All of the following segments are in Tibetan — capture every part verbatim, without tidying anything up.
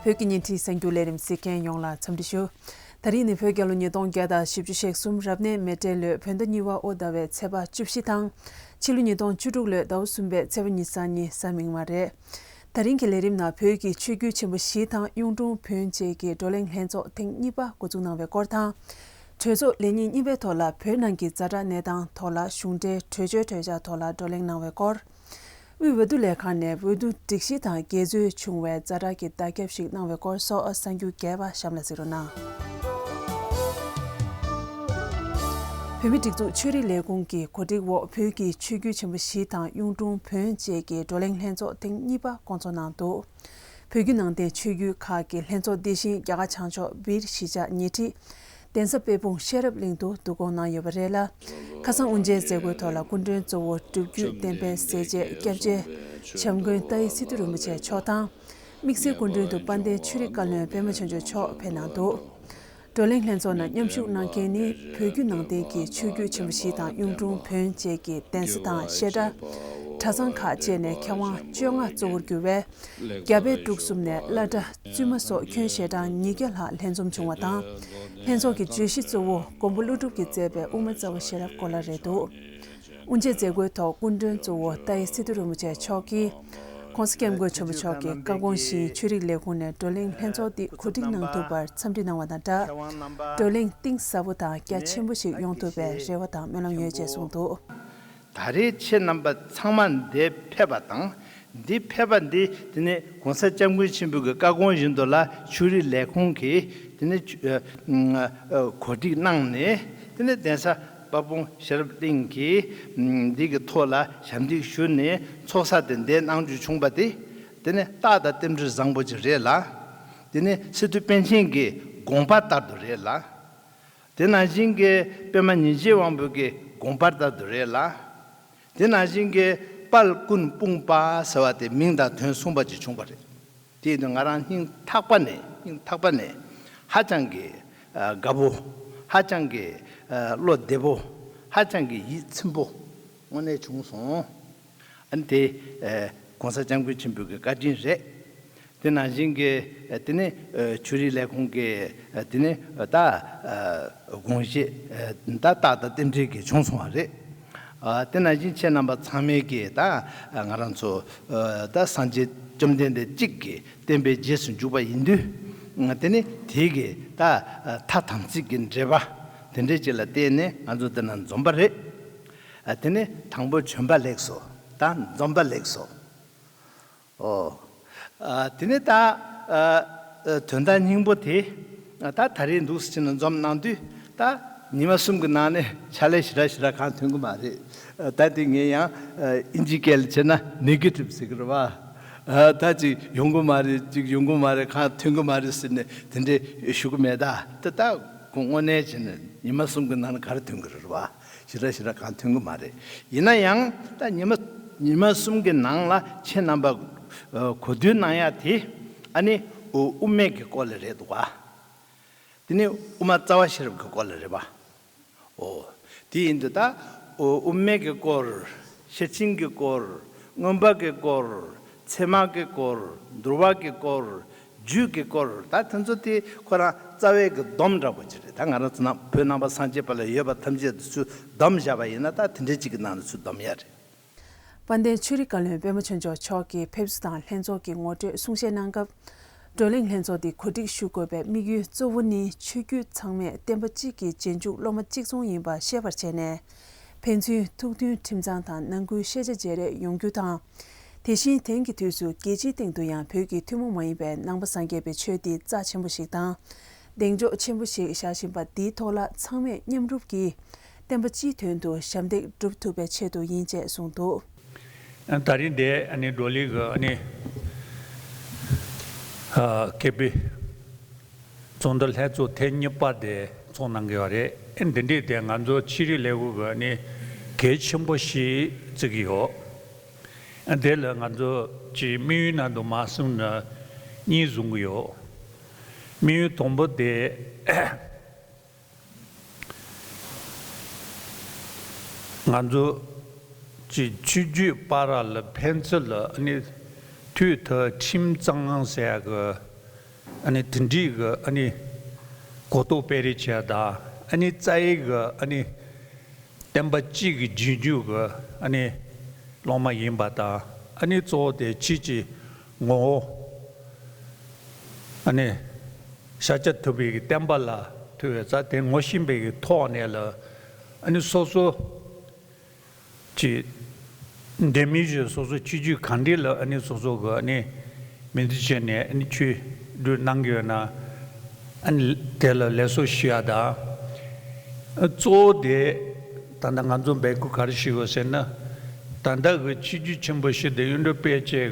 བོད་ཀྱི་བརྙན་འཕྲིན་གསར་འགྱུར་ལས་རིམ་གཟིགས་མཁན་ཡོངས་ལ་འཚམས་འདྲི་ཞུ། ད་རིང་ནི་བོད་རྒྱལ་ལོ་ཉིས་སྟོང་བརྒྱ་དང་བཞི་བཅུ་ཞེ་གསུམ་རབ་གནས་མེ་སྤྲེལ་ལོའི་བོད་ཟླ་གཉིས་པ་དབོ་ཟླ་བའི་ཚེས་པ་བཅུ་བཞི་དང་། ཕྱི་ལོ་ཉིས་སྟོང་བཅུ་དྲུག་ལོའི་ཟླ་བ་གསུམ་པའི་ཚེས་པ་ཉི་ཤུ་རྩ་གཉིས་གཟའ་མིག་དམར་རེད། ད་རིང་གི་ལས་རིམ་ནང་བོད་ཀྱི་ཆོས་བརྒྱུད་ཆེན་པོ་བཞི་དང་གཡུང་དྲུང་བོན་བཅས་ཀྱི་བགྲོ་གླེང་ལྷན་ཚོགས་ཐེངས་གཉིས་པ་འགོ་འཛུགས་གནང་བའི་སྐོར་དང་། གྲོས་ཚོགས་ལས་ཉིན་གཉིས་པའི་ཐོག་ལ་བོད་ནང་གི་ཛ་དྲག་གནས་སྟངས་ཐོག་ལ་གཞུང་འབྲེལ་གྲོས་ཆོད་གྲོས་འཆར་ཐོག་ལ་བགྲོ་གླེང་གནང་བའི་སྐོར། དབུས་འོས་བསྡུ་ལས་ཁང་ནས་འོས་བསྡུ་སྒྲིག་གཞི་དང་འགལ་འཛོལ་བྱུང་བའི་ཛ་དྲག་གི་བརྡ་ཁྱབ་ཞིག་གནང་བའི་སྐོར་སོགས་གསར་འགྱུར་རྒྱས་པ་གཤམ་ལ་གཟིགས་རོགས་གནང་། བོད་མིའི་སྒྲིག་འཛུགས་ཆོས་རིག་ལས་ཁུངས་ཀྱི་གོ་སྒྲིག་འོག་བོད་ཀྱི་ཆོས་བརྒྱུད་ཆེན་པོ་བཞི་དང་གཡུང་དྲུང་བོན་བཅས་ཀྱི་བགྲོ་གླེང་ལྷན་ཚོགས་ཐེངས་གཉིས་པ་བསྐོང་ཚོགས་གནང་འདུག་བོད་བརྒྱུད་ནང་བསྟན་ཆོས་བརྒྱུད་ཁག་གི་ལྷན་ཚོགས་འདི་བཞིན་རྒྱ་གར་བྱང་ཕྱོགས་བིར་གཞིས་ཆགས་ཉེ་འཁྲིས་གདན་ས་དཔལ་སྤུངས་ཤེས་རབ་གླིང་དུ་བསྡུ་སྐོང་གནང་ཡོད་པ་རེད་ལ། ཁ་སང་དབུ་འབྱེད་མཛད་སྒོའི་ཐོག་ལ་སྐུ་མགྲོན་གཙོ་བོ་སྒྲུབ་བརྒྱུད་བསྟན་པའི་སྲས་བཅས་སྐྱབས་རྗེ་བྱམས་མགོན་ཏཱའི་སི་ཏུ་རིན་པོ་ཆེ་མཆོག་དང་། དམིགས་བསལ་སྐུ་མགྲོན་དུ་དཔལ་ལྡན་ཆོས་རིག་བཀའ་བློན་པད་མ་ཆོས་འབྱོར་མཆོག་ཕེབས་གནང་འདུག་བགྲོ་གླེང་ལྷན་ཚོགས་ནང་མཉམ་ཞུགས་གནང་མཁན་ནི་བོད་བརྒྱུད་ནང་བསྟན་གྱི་ཆོས་བརྒྱུད་ཆེན་པོ་བཞི་དང་གཡུང་དྲུང་བོན་བཅས་ཀྱི་གདན་ས་དང་བཤད་གྲྭ། གྲྭ་ཚང་ཁག་བཅས་ནས་མཁས་དབང་བཅོ་ལྔ་གཙོ་བོར་གྱུར་བའི་རྒྱ་བལ་འབྲུག་གསུམ་ནས་བླ་གྲྭ་བཙུན་མ་སོགས་ཁྱོན་ཞལ་གྲངས་ཉིས་བརྒྱ་ལྷག་ལྷན་འཛོམས་བྱུང་བ་དང་། ལྷན་ཚོགས་ཀྱི་བརྗོད་གཞི་གཙོ་བོ་མགོན་པོ་ཀླུ་སྒྲུབ་ཀྱིས་མཛད་པའི་དབུ་མ་རྩ་བ་ཤེས་རབ་སྐོར་ལ་རེད་འདུག་དབུ་འབྱེད་མཛད་སྒོའི་ཐོག་སྐུ་མགྲོན་གཙོ་བོ་ཏཱའི་སི་ཏུ་རིན་པོ་ཆེ་མཆོག་གིས། ༸གོང་ས་༸སྐྱབས་མགོན་ཆེན་པོ་མཆོག་གི་བཀའ་དགོངས་བཞིན་ཆོས་རིག་ལས་ཁུངས་ནས་བགྲོ་གླེང་ལྷན་ཚོགས་འདི་གོ་སྒྲིག་གནང་ཐུབ་པར་འཚམས་འདྲི་གནང་བ་དང་སྦྲགས། བགྲོ་གླེང་གཏིང་ཟབ་པོ་དང་རྒྱ་ཆེན་པོ་ཞིག་ཡོང་ཐུབ་པའི་རེ་བ་དང་སྨོན་ལམ་ཡོད་ཅེས་གསུངས་འདུག་ད་རེས་ཁྱེད་རྣམ་པ་ཚང་མ་འདིར་ཕེབས་པ་དང་། འདི་ཕེབས་པ་འདི་དེ་ནས་༸གོང་ས་༸སྐྱབས་མགོན་ཆེན་པོ་གི་བཀའ་དགོངས་བཞིན་དུ་ལ་ཆོས་རིག་ལས་ཁུངས་ཀྱིས་དེ་ནས་ཆུ་ཨ་ཨ་གོ་སྒྲིག་གནང་ནས་དེ་ནས་གདན་ས་དཔལ་སྤུངས་ཤེས་རབ་གླིང་གི་འདི་གི་ཐོག་ལ་ཞབས་འདེགས་ཞུ་ནས་ཚོགས་བསགས་དེ་འདས་གནང་རྒྱུ་བྱུང་བ་དེ་དེ་ནས་རྟགས་དང་རྟེན་འབྲེལ་བཟང་པོ་ཅིག་རེད་ལ། དེ་ནས་སི་ཏུ་པཎ་ཆེན་གྱི་དགོངས་པ་ལྟར་དུ་རེད་ལ། དེ་ནང་བཞིན་གྱི་པདྨ་ཉིན་བྱེད་དབང་པོ་གི་དགོངས་པ་ལྟར་དུ་རེད་ལ། དེ་ནང་བཞིན་གྱི་དཔལ་ཀུན་སྤུངས་པ་ཟེར་བ་དེ་མིང་དང་དོན་མཚུངས་པ་ཅིག་བྱུང་བ་རེད། དེ་ཡིན་དུས་ང་རང་སྙིང་ཐག་པ་ནས་སྙིང་ཐག་པ་ནས་ཧ་ཅང་གི་ཨ་དགའ་པོ། ཧ་ཅང་གི་ཨ་བློ་བདེ་པོ། ཧ་ཅང་གི་ཡིད་ཚིམ་པོ་དངོས་གནས་བྱུང་སོང་། ཨ་ནི་དེ་ཨ་༸གོང་ས་༸སྐྱབས་མགོན་ཆེན་པོའི་གི་བཀའ་དྲིན་རེད། དེ་ནང་བཞིན་གྱི་དེ་ནི་ཆོས་རིག་ལས་ཁུངས་ཀྱི་དེ་ནི་ད་དགོངས་བཞེད་ད་རྟགས་དང་རྟེན་འབྲེལ་གྱི་བྱུང་སོང་བ་རེད། དེ་ནང་བཞིན་ཁྱེད་རྣམ་པ་ཚང་མས་ཀྱི་ད་ང་རང་ཚོ་ད་སངས་རྒྱས་བཅོམ་ལྡན་འདས་གཅིག་གི་བསྟན་པའི་རྗེས་སུ་འཇུག་པ་ཡིན་དུས། དེ་ནི་དེའི་གི་ད་ཐ་དམ་ཚིག་གི་འབྲེལ་བ་དེ་འདྲས་ཅིག་ལ་བརྟེན་ནས་ང་ཚོ་འདི་ན་འཛོམས་པ་རེད། དེ་ནི་དང་པོ་བྱོན་པ་ལེགས་སོ། ད་འཛོམས་པ་ལེགས་སོ། ཨོ། ཨ་དེ་ནས་ད་ཨ་ཨ་དོན་དག་སྙིང་པོ་དེ་ཨ་ད་ད་རེས་འདུག་སེ་བྱས་ནས་འཛོམས་གནང་དུས་ད་ཉི་མ་གསུམ་གྱི་ནང་ནས་ཕྱག་ལས་ཞེ་དྲག་ཞེ་དྲག་གང་ཐོན་གྱི་མ་རེད། ཨ་ད་དེ་ངས་ཡང་ཨ་ཨིན་ཇི་སྐད་ལ་བྱས་ན་ནེ་གེ་ཊིབ་ཟེར་གྱི་རེད་བ། ཨ་ད་ཅིག་ཡོང་གི་མ་རེད། ཅིག་ཡོང་གི་མ་རེད། གང་ཐོན་གྱི་མ་རེད་ཟེར་ནས་དེ་འདྲས་ཞུ་གི་མེད། ད་དེ་ད་དངོས་གནས་བྱས་ནས་ཉི་མ་གསུམ་གྱི་ནང་ནས་ག་རེ་ཐོན་གྱི་རེད་བ། ཞེ་དྲག་ཞེ་དྲག་གང་ཐོན་གྱི་མ་རེད། ཡིན་ན་ཡང་ད་ཉི་མ་ཉི་མ་གསུམ་གྱི་ནང་ལ་ཁྱེད་རྣམ་པ་ཨ་གོ་བསྡུར་གནང་ཡ་དེ་ཨ་ནི་ཨོ་དབུ་མེད་ཀྱི་སྐོར་ལ་རེད་འདུག་ག་དེ་ནི་དབུ་མ་རྩ་བ་ཤེས་རབ་ཀྱི་སྐོར་ལ་རེད་པ། ཨོ། དེ་ཡིན་དུས་ད་ཨོ་དབུ་མེད་ཀྱི་སྐོར། ཤེར་ཕྱིན་གྱི་སྐོར། མངོན་པ་གི་སྐོར། ཚད་མ་གི་སྐོར། འདུལ་བ་གི་སྐོར། རྒྱུད་ཀྱི་སྐོར། ད་དེ་ཚོ་དེ་ཁོ་རང་རྩ་བའི་གི་སྡོམ་འདྲ་པོ་ཅིག་རེད། ད་ང་རང་ཚོ་ནང་བོད་ནང་པ་སངས་རྒྱས་པ་ལ་ཡོད་པ་ཐམས་ཅད་དུ་ཚུར་སྡོམ་བཞག་པ་ཡིན་ན་ད་དེ་འདྲའི་ཅིག་གི་ནང་ནས་ཚུར་སྡོམ་ཡ་རེད། དཔལ་ལྡན་ཆོས་རིག་བཀའ་བློན་པད་མ་ཆོས་འབྱོར་མཆོག་གིས་ཕེབས་བསུ་དང་ལྷན་ཚོགས་ཀྱི་ངོ་སྤྲོད་གསུང་བཤད་གནང་སྐབས། བགྲོ་གླེང་ལྷན་ཚོགས་འདི་གོ་སྒྲིག་ཞུ་དགོས་པའི་དམིགས་ཡུལ་གཙོ་བོ་ནི་ཆོས་བརྒྱུད་ཚང་མས་བསྟན་པ་གཅིག་གི་རྗེས་འཇུག་སློབ་མ་གཅིག་མཚུངས་ཡིན་པ་ཤེས་པར་བྱས་ནས། ཕན་ཚུན་ཐུགས་མཐུན་ཁྲིམས་གཙང་དང་ནང་ཁུལ་ཤེས་བྱ་བརྗེ་རེས་ཡོང་རྒྱུ་དང་། དེ་བཞིན་དེང་གི་དུས་སུ་རྒྱལ་སྤྱིའི་སྟེང་དུ་ཡང་བོད་ཀྱི་ཐུན་མོང་མ་ཡིན་པའི་ནང་པ་སངས་རྒྱས་པའི་ཆོས་འདི་རྩ་ཆེན་པོ་ཞིག་དང་། གདེང་འཇོག་ཆེན་པོ་ཞིག་བཞག་བཞིན་པ་འདིའི་ཐོག་ལ་ཚང་མས་མཉམ་རུབ་ཀྱིས་བསྟན་པ་སྤྱིའི་དོན་དུ་ཞབས་འདེགས་སྒྲུབ་ཐུབ་པའི་ཆེད་དུ་ཡིན་ཅེས་གསུངས་འདུག་ད་རིང་འདིར་ཨ་ནི་བགྲོ་གླེང་གི་ཨ་ནི་ཨ་ཀེ་པི་ཚོགས་འདུ་ལྷན་ཚོགས་ཐེངས་གཉིས་པ་དེ་ཚོགས་གནང་གི་ཡོད་རེད། ཨ་འདི་འདྲའི་དེ་ང་ཚོ་ཆོས་རིག་ལས་ཁུངས་ཀྱི་ཨ་ནི་གལ་ཆེན་པོ་ཞིག་བརྩི་གི་ཡོད། ཨ་དེ་ལ་ང་ཚོ་ཅིག་དམིགས་ཡུལ་ནང་དུ་མར་སོང་ན་གཉིས་བཟུང་གི་ཡོད། དམིགས་ཡུལ་དང་པོ་དེ། ང་ཚོ་ཅིག་ཆོས་བརྒྱུད་བར་ལ་ཕན་ཚུན་ལ་ནི་དུས་ཐོག་ཁྲིམས་གཙང་ཟེར་ཡག་གི་ ཨ་ནི་དེ་འདྲའི་གི་ཨ་ནི་གོ་རྟོགས་སྤེལ་རེས་བྱས་དང་ཨ་ནི་རྩ་བའི་གི་ཨ་ནི་བསྟན་པ་གཅིག་གི་རྗེས་འཇུག་གི་ཨ་ནི་སློབ་མ་ཡིན་པ་དང་ཨ་ནི་གཙོ་བོ་དེ་ཁྱེད་ཀྱི་ངོ་བོ་ཨ་ནི་ཤཱཀྱ་ཐུབ་པའི་གི་བསྟན་པ་ལ་ཐུག་པའི་རྩ་དེ་ངོ་ཤེས་པའི་གི་ཐོག་ནས་ལ་ཨ་ནི་སོ་སོ། ཅེས། འདས་མི་ཞིག་སོ་སོ་ཆོས་བརྒྱུད་གང་འདྲ་ལ་ཨ་ནི་སོ་སོ་གི་ཨ་ནི་མི་འདི་བྱས་ནས་ཨ་ནི་ཆོས་སྒྲུབ་གནང་གི་ཡོད་ན་ཨ་ནི་དེ་ལ་ལེགས་སོ་ཞུ་ཡ་དང་། གཙོ་བོ་དེ་ད་ལྟ་ང་ཚོ་འབད་དགོས་ག་རེ་ཞིག་ཡོད་ཟེར་ན། ད་ལྟ་གི་ཆོས་བརྒྱུད་ཆེན་པོ་བཞི་དང་གཡུང་དྲུང་དཔལ་བཅས་ཀྱི་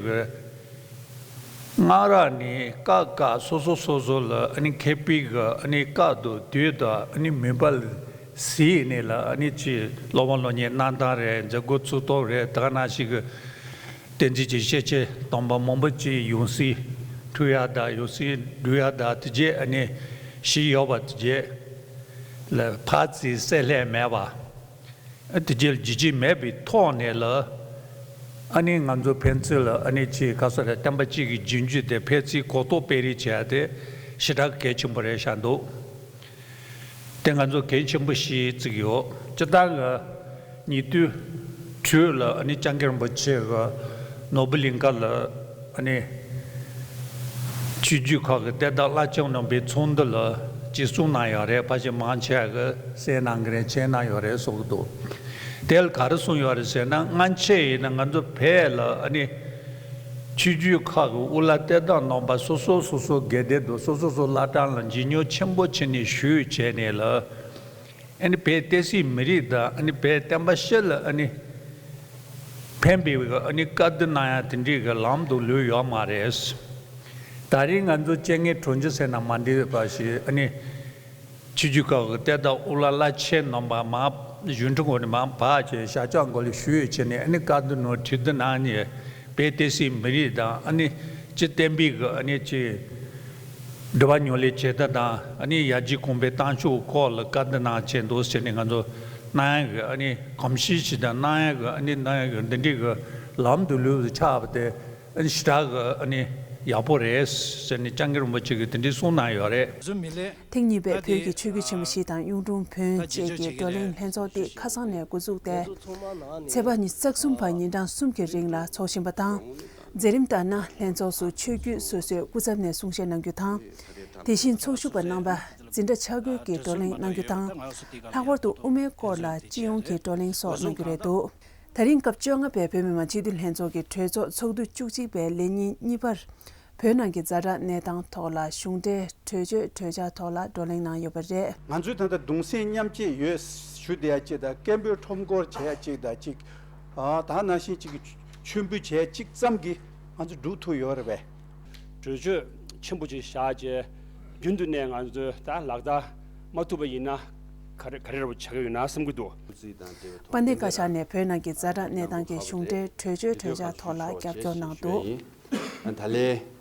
སྔ་རབས་ནས་བཀའ་བཀའ་སོ་སོ་སོ་སོ་ལ་ཨ་ནི་མཁས་པའི་གི་ཨ་ནི་བཀའ་དང་དུས་དང་ཨ་ནི་མོས་པ་ལ་གཟིགས་ནས་ལ་ཨ་ནི་ཅི་སློབ་དཔོན་སློབ་གཉེར་གནང་སྟངས་རེད། མཛད་སྒོ་ཚུགས་ཐོག་རེད། ད་ག་ནང་བཞིན་གི་བསྟན་འཛིན་གྱི་ཤེས་བྱའི་སྡོམ་པ་མང་པོ་ཅིག་ཡང་སེ་འཁྲུལ་ཡ་དང་ཡང་སེ་འགྲུལ་ཡ་དང་དེ་རྗེས་ཨ་ནི་ཞིག་ཡོད་པ་དེ་རྗེས་ལ་ཕར་ཚུར་བསྲེ་ལྷད་མེད་པ། ཨ་དེ་རྗེས་ལ་བརྗེད་ཆོས་མེད་པའི་ཐོག་ནས་ལ། ཨ་ནི་ང་ཚོ་ཕན་ཚུན་ལ་ཨ་ནི་ཅིག་ག་ས་རེད། བསྟན་པ་གཅིག་གི་རྗེས་འཇུག་དེ་ཕན་ཚུན་གོ་རྟོགས་སྤེལ་རེས་བྱས་ཏེ་ཞེ་དྲག་གལ་ཆེན་པོ་རེད་བཞག་འདུག་དེ་ང་ཚོ་གལ་ཆེན་པོ་ཞིག་བརྩི་གི་ཡོད། སྤྱིར་བཏང་གི་ཉེ་དུས་དྲུག་ལ་ཨ་ནི་སྐྱབས་མགོན་རིན་པོ་ཆེ་གི་ནོར་བུ་གླིང་ཁ་ལ། ཨ་ནི། ཆོས་བརྒྱུད་ཁག་གི་དད་ལྡན་བླ་ཆེན་རྣམ་པའི་ཚོགས་འདུ་ལ་ཅིག་གསུངས་གནང་ཡོད་རེད། ཕལ་ཆེར་མང་ཆེ་གི་གསན་གནང་གི་རེད། མཁྱེན་གནང་ཡོད་རེད་གསུང་གི་འདུག་དེ་ལ་ག་རེ་གསུངས་ཡོད་རེད་ཟེར་ན། སྔ་ཕྱི་ཡིན་ན་ང་ཚོ་བོད་ལ་ཨ་ནི་ཆོས་བརྒྱུད་ཁག་གི་དབུ་བླ་དད་ལྡན་རྣམ་པ་སོ་སོ་སོ་སོ་དགོན་སྡེ་དང་སོ་སོ་སོ་བླ་བྲང་ལ་མཇལ་མྱོང་ཆེན་པོ་བྱས་ནས་ཞུས་བྱས་ནས་ལ། ཨ་ནི་བོད་བསྟན་སྲིད་མི་རིགས་དང་ཨ་ནི་བོད་བསྟན་པ་སྤྱི་ལ་ཨ་ནི་ཕན་པའི་ཨ་ནི་བཀའ་བསྡུ་གནང་ཡ་དེ་འདྲའི་གི་ལམ་དུ་ལུས་ཡོད་མ་རེད། ད་རིང་ང་ཚོ་སྤྱན་སྔའི་གྲོང་ཁྱེར་ཟེར་ན་མ་འགྲིག་པ་ཞིག་ཨ་ནི་ཆོས་བརྒྱུད་ཁག་གི་དད་ལྡན་དབུ་བླ་བླ་ཆེན་རྣམ་པ་མར་གཞུང་འབྲེལ་ངོས་ནས་མར་ཕབ་བྱས་ཤར་ཕྱོགས་མགོ་ལ་ཞུས་བྱས་ནས་ཨ་ནི་བཀའ་བསྡུ་གནང་གྲོས་བསྡུ་གནང་ནས་བོད་བསྟན་སྲིད་མི་རིགས་དང་ཨ་ནི་སྤྱི་བསྟན་པའི་གི་ཨ་ནི་ཅིག་འབྲེལ་བ་ཉམས་ལེན་བྱེད་ཐབས་དང་ཨ་ནི་ཡར་རྒྱས་གོང་འཕེལ་གཏང་ཕྱོགས་སྐོར་ལ་བཀའ་བསྡུ་གནང་བྱས་འདུག་ཟེར་ནས་ང་ཚོ་གནང་ཡག་གི་ཨ་ནི་གོམས་གཤིས་ཤིག་དང་གནང་ཡག་གི་ཨ་ནི་གནང་ཡག་གི་འདི་འདྲའི་གི་ལམ་དུ་ལུས་སུ་ཆགས་པ་དེ་ཨ་ནི་ཞེ་དྲག་གི་ཨ་ནི་ཡག་པོ་རེད་ཟེར་ནས་སྐྱབས་མགོན་རིན་པོ་ཆེ་གིས་དེ་འདྲའི་གསུངས་གནང་ཡོད་རེད། ཐེངས་གཉིས་པའི་བོད་ཀྱི་ཆོས་བརྒྱུད་ཆེན་པོ་བཞི་དང་གཡུང་དྲུང་བོན་བཅས་ཀྱི་བགྲོ་གླེང་ལྷན་ཚོགས་འདི་ཁ་སང་ནས་འགོ་བཙུགས་ཏེ། ཚེས་པ་ཉི་ཤུ་རྩ་གསུམ་བར་ཉིན་གྲངས་གསུམ་གྱི་རིང་ལ་འཚོགས་བཞིན་པ་དང་། མཛད་རིམ་ལྟར་ན་ལྷན་ཚོགས་སུ་ཆོས་བརྒྱུད་སོ་སོའི་སྐུ་ཚབ་ནས་གསུང་བཤད་གནང་རྒྱུ་དང་། དེ་བཞིན་ཚོགས་ཞུགས་པ་རྣམ་པ་འཛིན་གྲྭ་ཆ་བགོས་ཀྱིས་བགྲོ་གླེང་གནང་རྒྱུ་དང་། ལྷག་པར་དུ་དབུ་མའི་སྐོར་ལ་སྤྱི་ཡོངས་ཀྱི་བགྲོ་གླེང་སོགས་གནང་རྒྱུ་རེད་འདུག་ད་རིང་སྐབས་བཅོ་ལྔ་པའི་བོད་མི་མང་སྤྱི་འཐུས་ལྷན་ཚོགས་ཀྱི་གྲོས་ཚོགས་ཚོགས་དུས་བཅུ་གཅིག་པའི་ལས་ཉིན་གཉིས་པར། བོད་ནང་གི་ཛ་དྲག་གནས་སྟངས་ཐོག་ལ་གཞུང་འབྲེལ་གྲོས་ཆོད་གྲོས་འཆར་ཐོག་ལ་བགྲོ་གླེང་གནང་ཡོད་པ་རེད། ང་ཚོའི་ད་ལྟ་གདུང་སེམས་མཉམ་སྐྱེད་ཡོད་ཞུ་བསྡད་ཡ་གཅིག་དང་། སྐད་འབོད་ཁྲོམ་སྐོར་བྱེད་ཡ་གཅིག་དང་གཅིག་ཨ་ད་ནང་བཞིན་གཅིག་གི་མཆོད་འབུལ་བྱེད་ཡ་གཅིག་ཙམ་གྱིས་ང་ཚོ་འགྲུབ་ཐུབ་ཡོད་རེད་པས། གྲོས་ཆོད་ཆེན་པོ་ཅིག་བཞག་རྗེས་རྒྱུན་དུ་ནས་ང་ཚོས་ད་ལག་བསྟར་མ་ཐུབ་པ་ཡིན་ན་ག་རེ་ག་རེ་ར་བ་བྱ་གི་ཡོད་ན་བསམ་གྱི་འདུག་དཔལ་ལྡན་བཀའ་ཤག་ནས་བོད་ནང་གི་ཛ་དྲག་གནས་སྟངས་ཀྱི་གཞུང་འབྲེལ་གྲོས་ཆོད་གྲོས་འཆར་ཐོག་ལ་རྒྱབ་སྐྱོར་གནང་འདུག་ད་ལན་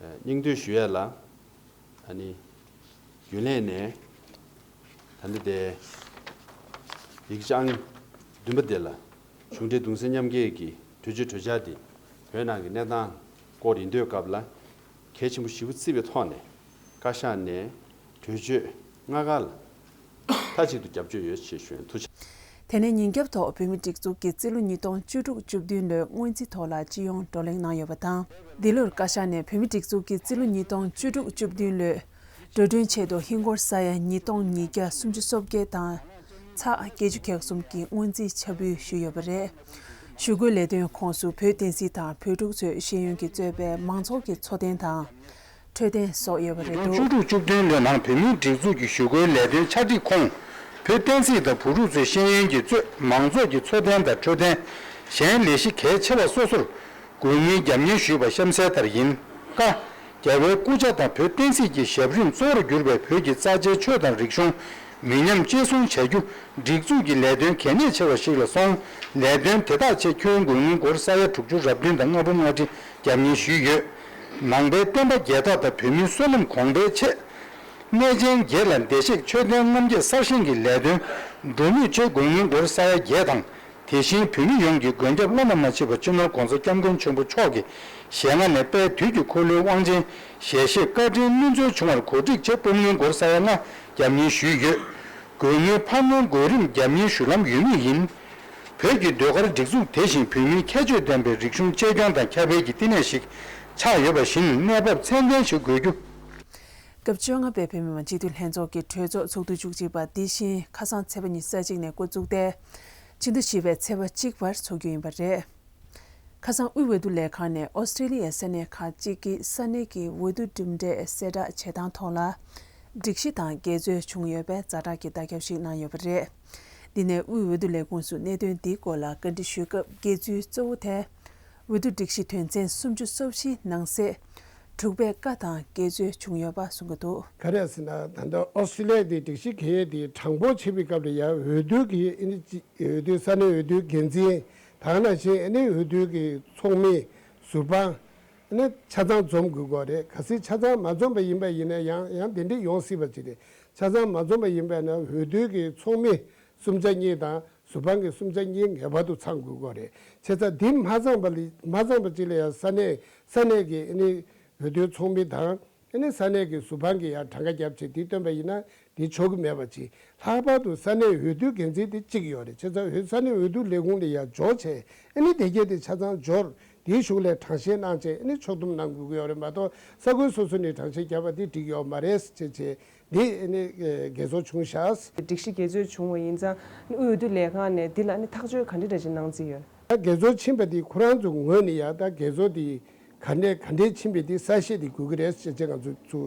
སྙིང་བསྡུས་ཞུ་ཡས་ལ། ཨ་ནི་རྒྱུན་ལས་ནས་ད་ལྟ་དེ་ཡིག་ཆ་ཨང་བདུན་པ་དེ་ལ་གཞུང་འབྲེལ་གདུང་སེམས་མཉམ་སྐྱེད་ཀྱི་གྲོས་ཆོད་གྲོས་འཆར་དེ་བོད་ནང་གི་གནས་སྟངས་སྐོར་ཡིན་དུས་སྐབས་ལ་གལ་ཆེན་པོ་ཞེ་པོ་བརྩིས་པའི་ཐོག་ནས་བཀའ་ཤག་ནས་གྲོས་ཆོད་ལྔ་ཀ་ལ་མཐའ་གཅིག་ཏུ་རྒྱབ་སྐྱོར་ཡོད་ཅེས་ཞུ་ཡིན། ཐུགས་རྗེ་ཆེ། དེ་ནས་ཉིན་རྒྱབ་ཐོག་བོད་མིའི་སྒྲིག་འཛུགས་ཀྱི་རྩིས་ལོ་ཉིས་སྟོང་བཅུ་དྲུག་བཅུ་བདུན་ལོའི་སྔོན་རྩིས་ཐོག་ལ་སྤྱི་ཡོངས་བགྲོ་གླེང་གནང་ཡོད་པ་དང་། འདི་ལོར་བཀའ་ཤག་ནས་བོད་མིའི་སྒྲིག་འཛུགས་ཀྱི་རྩིས་ལོ་ཉིས་སྟོང་བཅུ་དྲུག་བཅུ་བདུན་ལོའི་འགྲོ་གྲོན་ཆེད་དུ་ཧིན་སྒོར་ས་ཡ་ཉིས་སྟོང་ཉིས་བརྒྱ་སུམ་ཅུ་སོ་བརྒྱད་དང་ཚེག་བརྒྱད་ཅུ་གྱ་གསུམ་གྱི་སྔོན་རྩིས་ཆ་འབུལ་ཞུས་ཡོད་པ་རེད། ཞུ་སྒོའི་ལས་དོན་ཁོངས་སུ་བོད་བསྟན་སྲིད་དང་བོད་ཕྲུག་ཚོའི་ཤེས་ཡོན་གྱིས་གཙོས་པའི་མང་ཚོགས་ཀྱི་འཚོ་རྟེན་དང་། འཕྲོད་བསྟེན་སོགས་ཡོད་པ་རེད་འདུག་བཅུ་དྲུག་བཅུ་བདུན་ལོའི་ནང་བོད་མིའི་སྒྲིག་འཛུགས་ཀྱི་ཞུ་སྒོའི་ལས་དོན་ཆ་སྒྲིག་ཁོངས་བོད་བསྟན་སྲིད་དང་བོད་ཕྲུག་ཚོའི་ཤེས་ཡོན་གྱིས་གཙོས་མང་ཚོགས་ཀྱི་འཚོ་རྟེན་དང་འཕྲོད་བསྟེན། གཞན་ལས་གཞི་གལ་ཆེ་བ་སོ་སོར་དགོས་དངུལ་རྒྱབ་གཉེར་ཞུས་པ་གཤམ་གསལ་ལྟར་ཡིན། ཀ་རྒྱལ་བའི་སྐུ་ཕྱྭ་དང་བོད་བསྟན་སྲིད་ཀྱི་ཞབས་རིམ་གཙོ་བོར་གྱུར་པའི་བོད་ཀྱི་རྩ་ཆེའི་ཆོས་དང་རིག་གཞུང་མི་ཉམས་གཅེས་སྲུང་བྱ་རྒྱུ་སྒྲིག་འཛུགས་ཀྱི་ལས་དོན་གལ་གནད་ཆེ་བ་ཞིག་ལ་སོང་། ལས་དོན་དེ་དག་ཆེད་ཁྱོན་དགོས་དངུལ་སྒོར་ས་ཡ་དྲུག་ཅུ་རེ་བདུན་དང་ལྔ་བརྒྱ་ལྔ་བཅུ་རྒྱབ་གཉེར་ཞུས་ཡོད། ནང་པའི་བསྟན་པ་རྒྱས་ཐག་དང་བོད་མིའི་བསོད་ནམས་གོང་འཕེལ་ཆེད། གནས་ཆེན་བརྒྱད་ལ་བདེ་གཤེགས་མཆོད་རྟེན་རྣམ་བརྒྱད་གསར་བཞེངས་ཀྱི་ལས་དོན་འགྲོ་མུས་ཆེད་དགོས་དངུལ་སྒོར་ས་ཡ་བརྒྱད་དང་། དེ་བཞིན་བོད་མི་ཡོངས་ཀྱི་མགོན་སྐྱབས་བླ་ན་མ་མཆིས་པ་སྤྱི་ནོར་༧གོང་ས་༧སྐྱབས་མགོན་ཆེན་པོ་མཆོག་གི་ཞལ་སྔ་ནས་དཔལ་དུས་ཀྱི་འཁོར་ལོའི་དབང་ཆེན་ཞལ་བཞེས་བཀའ་དྲིན་སྨིན་སྩོལ་བྱུང་བར་གོ་སྒྲིག་ཆེད་སྤོམ་ལུང་སྒོར་ས་ཡ་ལྔ་བརྒྱབ་ཉེས་ཞུས་ཡོད། དགོས་ངེས་འཕར་སྣོན་སྒོར་རིམ་བརྒྱབ་ཉེས་ཞུ་ལམ་ཡོད་མུས་ཡིན། བོད་ཀྱི་ཟློས་གར་སྒྲིག་འཛུགས་དེ་བཞིན་བོད་མིའི་ཁྱད་ཆོས་ལྡན་པའི་རིག་གཞུང་གཅེས་སྐྱོང་དང་ཁྱབ་སྤེལ་གྱི་བསྟི་གནས་ཤིག་ཆགས་ཡོད་པ་བཞིན་གནས་བབ་ཚད་ལྡན་ཞིག་དགོས་རྒྱུ། སྐབས་བཅོ་ལྔ་པའི་བོད་མི་མང་སྤྱི་འཐུས་ལྷན་ཚོགས་ཀྱི་གྲོས་ཚོགས་ཚོགས་དུས་བཅུ་གཅིག་པ་འདི་བཞིན་ཁ་སང་ཚེས་པ་ཉི་ཤུ་རྩ་གཅིག་ནས་འགོ་བཙུགས་ཏེ། ཕྱི་ཟླ་བཞི་པའི་ཚེས་པ་གཅིག་བར་འཚོགས་རྒྱུ་ཡིན་པ་རེད། ཁ་སང་དབུས་འོས་བསྡུ་ལས་ཁང་ནས་ཨོ་སི་ཀྲི་ལི་ཡའི་ས་གནས་ཁག་ཅིག་གི་ས་གནས་ཀྱི་འོས་བསྡུ་གྲུབ་འབྲས་གསལ་བསྒྲགས་བྱེད་སྟངས་ཐོག་ལ། སྒྲིག་གཞི་དང་འགལ་འཛོལ་བྱུང་ཡོད་པའི་ཛ་དྲག་གི་བརྡ་ཁྱབ་ཞིག་གནང་ཡོད་པ་རེད། འདི་ནས་དབུས་འོས་བསྡུ་ལས་ཁུངས་སུ་གནད་དོན་འདིའི་སྐོར་ལ་བཀའ་འདྲི་ཞུས་སྐབས། འགལ་འཛོལ་གཙོ་བོ་དེ། འོས་བསྡུ་སྒྲིག་གཞི་དོན་ཚན་སུམ་ཅུ་སོ་བཞིའི་ནང་གསེས་དྲུག་པའི་ཀ་དང་འགལ་འཛོལ་བྱུང་ཡོད་པ་གསུང་གི་འདུག། ག་རེ་ཟེར་ན། ད་ལྟ་ཨོ་སི་ཀྲི་ལི་ཡ་དེ་སྒྲིག་གཞི་གལ་དེ་དྲང་པོ་བྱེད་པའི་སྐབས་ལ་ཡང་འོས་བསྡུ་གི་ཨ་ནི་ཅི་འོས་བསྡུ་ས་གནས་འོས་བསྡུ་འགན་འཛིན་དང་ནང་བཞིན་ཨ་ནི་འོས་བསྡུ་གི་ཚོགས་མི་ཟུར་དཔང་ཨ་ནི་ཆ་ཚང་འཛོམས་དགོས་ཀྱི་རེད། གལ་སྲིད་ཆ་ཚང་མ་འཛོམས་པ་ཡིན་པ་ཡིན་ན་ཡང་ཡང་དེ་འདྲ་ཡོང་སྲིད་པ་ཅིག་རེད། ཆ་ཚང་མ་འཛོམས་པ་ཡིན་པ་ཡིན་ན་འོས་བསྡུ་གི་ཚོགས་མི་གསུམ་ཆ་གཉིས་དང་། ཟུར་དཔང་གི་གསུམ་ཆ་གཉིས་ངེས་པར་དུ་ཚང་དགོས་ཀྱི་རེད། བྱས་ཙང་འདི་མ་ཚང་པ་ལ་མ་ཚང་པ་ཅིག་ལ་ཡང་ས་གནས་ས་གནས་ཀྱི་ཨ་ནི་འོས་བསྡུའི་ཚོགས་མི་དང་ཨ་ནི་ས་གནས་ཀྱི་ཟུར་དཔང་གིས་ཡང་གྲངས་ཀ་བརྒྱབ་བྱས་འདི་བཏོན་པ་ཡིན་ན་འདི་ཆོག་གི་མེད་པ་ཅིག། ལྷག་པར་དུ་ས་གནས་འོས་བསྡུ་འགན་འཛིན་དེ་གཅིག་ཡོད་རེད། བྱས་ཙང་འོས་ས་གནས་འོས་བསྡུ་ལས་ཁུངས་ལ་ཡང་འབྱོར་བྱས་ཨ་ནི་དེ་གས་དེ་ཆ་ཚང་འབྱོར། དེའི་གཞུག་ལ་གྲངས་བཤེར་གནང་བྱས་ཨ་ནི་ཕྱོགས་བསྡོམས་གནང་དགོས་ཀྱི་ཡོད་རེད་མ་གཏོགས་ས་ཁུལ་སོ་སོ་ནས་གྲངས་བཤེར་བརྒྱབ་པ་དེ་འགྲིག་ཡོད་མ་རེད་ཅེས་བྱས། འདི་ཨ་ནི་འགལ་འཛོལ་བྱུང་ཤག། སྒྲིག་གཞི་འགལ་འཛོལ་བྱུང་བ་ཡིན་ཙང་དབུས་འོས་བསྡུ་ལས་ཁང་ནས་འདི་ལ་ཨ་ནི་ཐག་གཅོད་ག་འདྲ་འདྲ་ཞིག་གནང་རྩིས་ཡོད། ད་འགལ་འཛོལ་ཕྱིན་པ་འདི་ཁོ་རང་ཚོ་ངོས་ནས་ཡང་ད་འགལ་འཛོལ་འདི་ག་འདྲས་ག་འདྲས་ཕྱིན་པའི་འདི་གསལ་བཤད་འདི་དགོས་ཀྱི་རེད་ཅེས་བྱས་ང་ཚོ་ཚོ་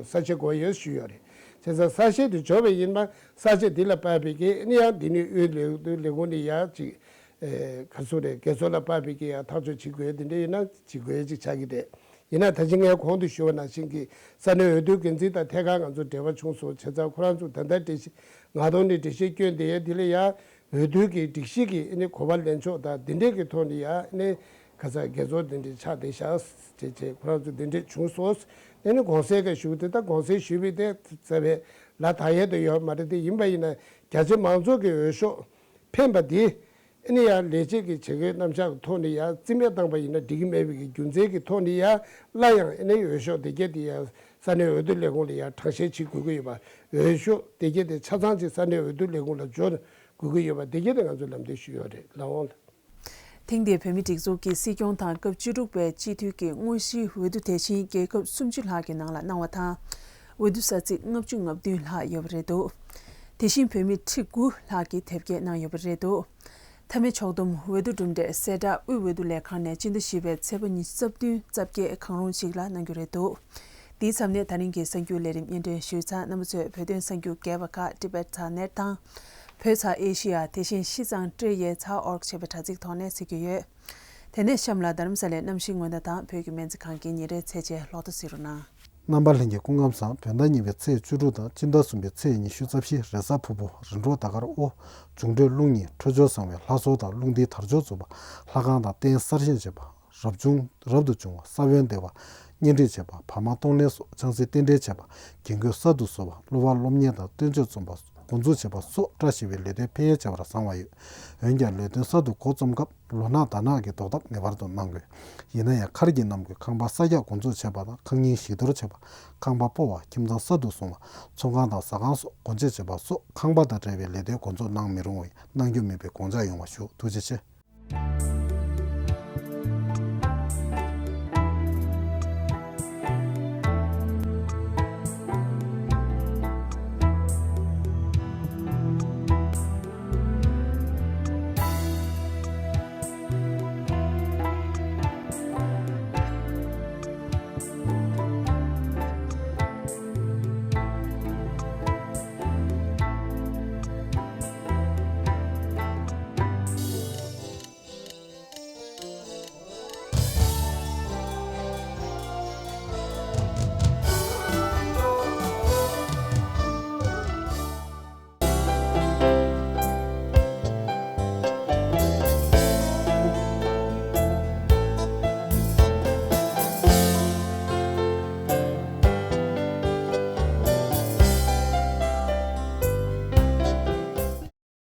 གསལ་བཤད་དགོས་ཡོད་ཞུས་ཡོད་རེད། བྱས་ཙང་གསལ་བཤད་འདི་འབྱོར་བ་ཡིན་ན་གསལ་བཤད་འདི་ལ་དཔག་པའི་གི་ཨ་ནི་ཡང་འདི་ནི་དབུས་འོས་བསྡུ་ལས་ཁུངས་ནས་ཡང་ཅིག་ཨེ་ག་ཚོད་རེད། འགལ་འཛོལ་ལ་དཔག་པའི་གི་ཡང་ཐག་གཅོད་བྱེད་དགོས་འདི་འདྲས་ཡིན་ན་བྱེད་དགོས་ཅིག་ཆགས་ཀྱི་རེད། ཡིན་ན་ད་ཅི་ངས་གོང་དུ་ཞུས་པ་ནང་བཞིན་གྱི་ས་གནས་འོས་བསྡུ་འགན་འཛིན་དང་ཐད་ཀར་ང་ཚོ་འབྲེལ་བ་བྱུང་སོང་། བྱས་ཙང་ཁོ་རང་ཚོ་ད་ལྟ་འགྲེལ་བཤད་ང་ཐོག་ནས་འགྲེལ་བཤད་བསྐྱོན་བསྡད་ཡས་དེ་ལ་ཡང་འོས་བསྡུ་གི་སྒྲིག་གཞི་གི་ཨ་ནི་གོ་བ་ལེན་ཕྱོགས་དང་འདི་འདྲས་ཀྱི་ཐོག་ནས་ཡང་ཨ་ནི་ག་ས་འགལ་འཛོལ་འདི་འདྲས་ཆགས་བསྡད་ཤག་ཅེས་བྱས་ཁོ་རང་ཚོ་འདི་འདྲས་བྱུང་སོང་། ཨ་ནི་གོང་གསལ་ག་ཞུ་དེ་ད་གོང་གསལ་ཞུས་པའི་དེ་རྩ་བའི་ལ་ད་ཡས་དུ་ཡོད་མ་རེད། དེ་ཡིན་པ་ཡིན་ན་རྒྱ་ཆེ་མང་ཚོགས་ཀྱི་འོས་ཤོག་འཕེན་པ་འདི། ཨ་ནི་ཡང་ལས་བྱེད་ཀྱི་བྱེད་སྒོའི་རྣམ་གཞག་གི་ཐོག་ནས་ཡང་རྩིས་མེད་བཏང་པ་ཡིན་ན་འགྲིག་གི་མེད་པའི་གི་རྒྱུ་མཚན་གྱི་ཐོག་ནས་ཡང་སླར་ཡང་ཨ་ནི་འོས་ཤོག་དེ་གྱད་དེ་ཡང་ས་གནས་འོས་བསྡུ་ལས་ཁུངས་ལ་ཡང་གྲངས་བཤེར་བྱེད་དགོས་ཀྱི་ཡོད་པ། འོས་ཤོག་དེ་གྱད་དེ་ཆ་ཚང་ཅིག་ས་གནས་འོས་བསྡུ་ལས་ཁུངས་ལ་འབྱོར་དགོས་ཀྱི་ཡོད་པ་དེ་གྱད་དེ་ང་ཚོས་ལམ་སྟོན་ཞུས་ཡོད་རེད། ལགས་འོང་། ཐེངས་འདིའི་བོད་མིའི་སྒྲིག་འཛུགས་ཀྱི་སྲིད་སྐྱོང་དང་སྐབས་བཅུ་དྲུག་པའི་སྤྱི་འཐུས་ཀྱི་དངོས་གཞིའི་འོས་བསྡུ་དེ་བཞིན་རྒྱལ་ཁབ་སུམ་ཅུ་ལྷག་གི་ནང་ལ་གནང་བ་དང་། འོས་བསྡུ་ས་ཚིགས་ལྔ་བཅུ་ང་བདུན་ལྷག་ཡོད་པ་རེད་འདུག། དེ་བཞིན་བོད་མི་ཁྲི་དགུ་ལྷག་གིས་དེབ་སྐྱེལ་གནང་ཡོད་པ་རེད་འདུག། མཐའ་མའི་ཕྱོགས་བསྡོམས་འོས་བསྡུ་གྲུབ་འབྲས་གསལ་བསྒྲགས་དབུས་འོས་བསྡུ་ལས་ཁང་ནས་སྤྱི་ཟླ་བཞི་པའི་ཚེས་པ་ཉི་ཤུ་རྩ་བདུན་རྩ་བརྒྱད་གང་རུང་ཞིག་ལ་གནང་རྒྱུ་རེད་འདུག། འདིའི་མཚམས་ནས་ད་རིང་གི་གསར་འགྱུར་ལས་རིམ་སྙན་སྒྲོན་ཞུས་ཚར། རྣམ་པ་ཚོས་བོད་དོན་གསར་འགྱུར་རྒྱས་པ་ཁག་Tibet Thar Net དང་། བོད་ཚ་ཨེ་ཤི་ཡ། དེ་བཞིན་ཤིས་ཙང་ཏྲེ་ཡེ་ཚ་ཨོར་ཅེས་པའི་དྲ་ཚིགས་ཐོག་ནས་གཟིགས་རྒྱུ་ཡོད། དེ་ནས་གཤམ་ལ་རྡ་རམ་ས་ལའི་གནམ་གཤིས་སྔོན་བརྡ་དང་བོད་ཀྱི་སྨན་རྩིས་ཁང་གི་ཉིན་རེའི་ཚེས་ཆའི་ལོ་ཐོ་གཟིགས་རོགས་གནང་། རྣམ་པ་ལྷན་རྒྱས་སྐུ་ཁམས་བཟང་། བོད་ཟླ་གཉིས་པའི་ཚེས་བཅུ་དྲུག་དང་སྤྱི་ཟླ་གསུམ་པའི་ཚེས་ཉི་ཤུ་རྩ་བཞི། རེས་གཟའ་ཕུར་བུ། རིམ་གྲོ་ཟླ་སྐར་དབུ། འབྱུང་འཕྲོད་རླུང་གཉིས། འཕྲོད་སྦྱོར་བཟང་བའི་ལྷ་གསོལ་དང་རླུང་རྟའི་དལ་འབྱོར་འཛོམས་པ། ལྷ་ཁང་དང་རྟེན་གསར་བཞེངས་བྱེད་པ། རབ་བྱུང་རབ་ཏུ་བྱུང་བ། ས་བོན་འདེབས་པ། གཉེན་སྒྲིག་བྱེད་པ། བར་མ་གཏོང་ལེན་སོགས་ཕྱག་འཚལ་རྟེན་འབྲེལ་བྱེད་པ། རྒན་རྒོན་གསར་དུ་བཟོ་བ། སློབ་པ་སློབ་གཉེར་དང་བསྟན་བཅོས་རྩོམ་པ། འགོ་འཛུགས་བྱེད་པ་སོགས་བཀྲ་ཤིས་པའི་ལས་དོན་ཕན་ཡོན་ཆེ་བར་བཟང་བ་ཡོད། འོན་ཀྱང་ལས་དོན་གསར་དུ་འགོ་རྩོམ་སྐབས་ལོ་ནག་ཟླ་ནག་གི་ཟློག་ཐབས་ངེས་པར་དུ་གནང་དགོས། ཡིན་ན་ཡང་མཁར་གྱི་གནམ་སྒོས་ཁང་པ་གསར་རྒྱག་འགོ་འཛུགས་བྱེད་པ་དང་ཁང་རྙིང་བཤིག་གཏོར་བྱེད་པ། ཁང་པ་སྤོ་བ། ཁྱིམ་ཚང་གསར་དུ་བཟུང་བ། ཚོང་ཁང་དང་ཟ་ཁང་སོགས་སྒོ་འབྱེད་བྱེད་པ་སོགས་ཁང་པ་དང་འབྲེལ་བའི་ལས་དོན་འགོ་འཛུགས་གནང་མི་རུང་བས་གནང་རྒྱུ་མེད་པའི་དགོངས་འཇགས་ཡོང་བ་ཞུ། ཐུགས་རྗེ་ཆེ།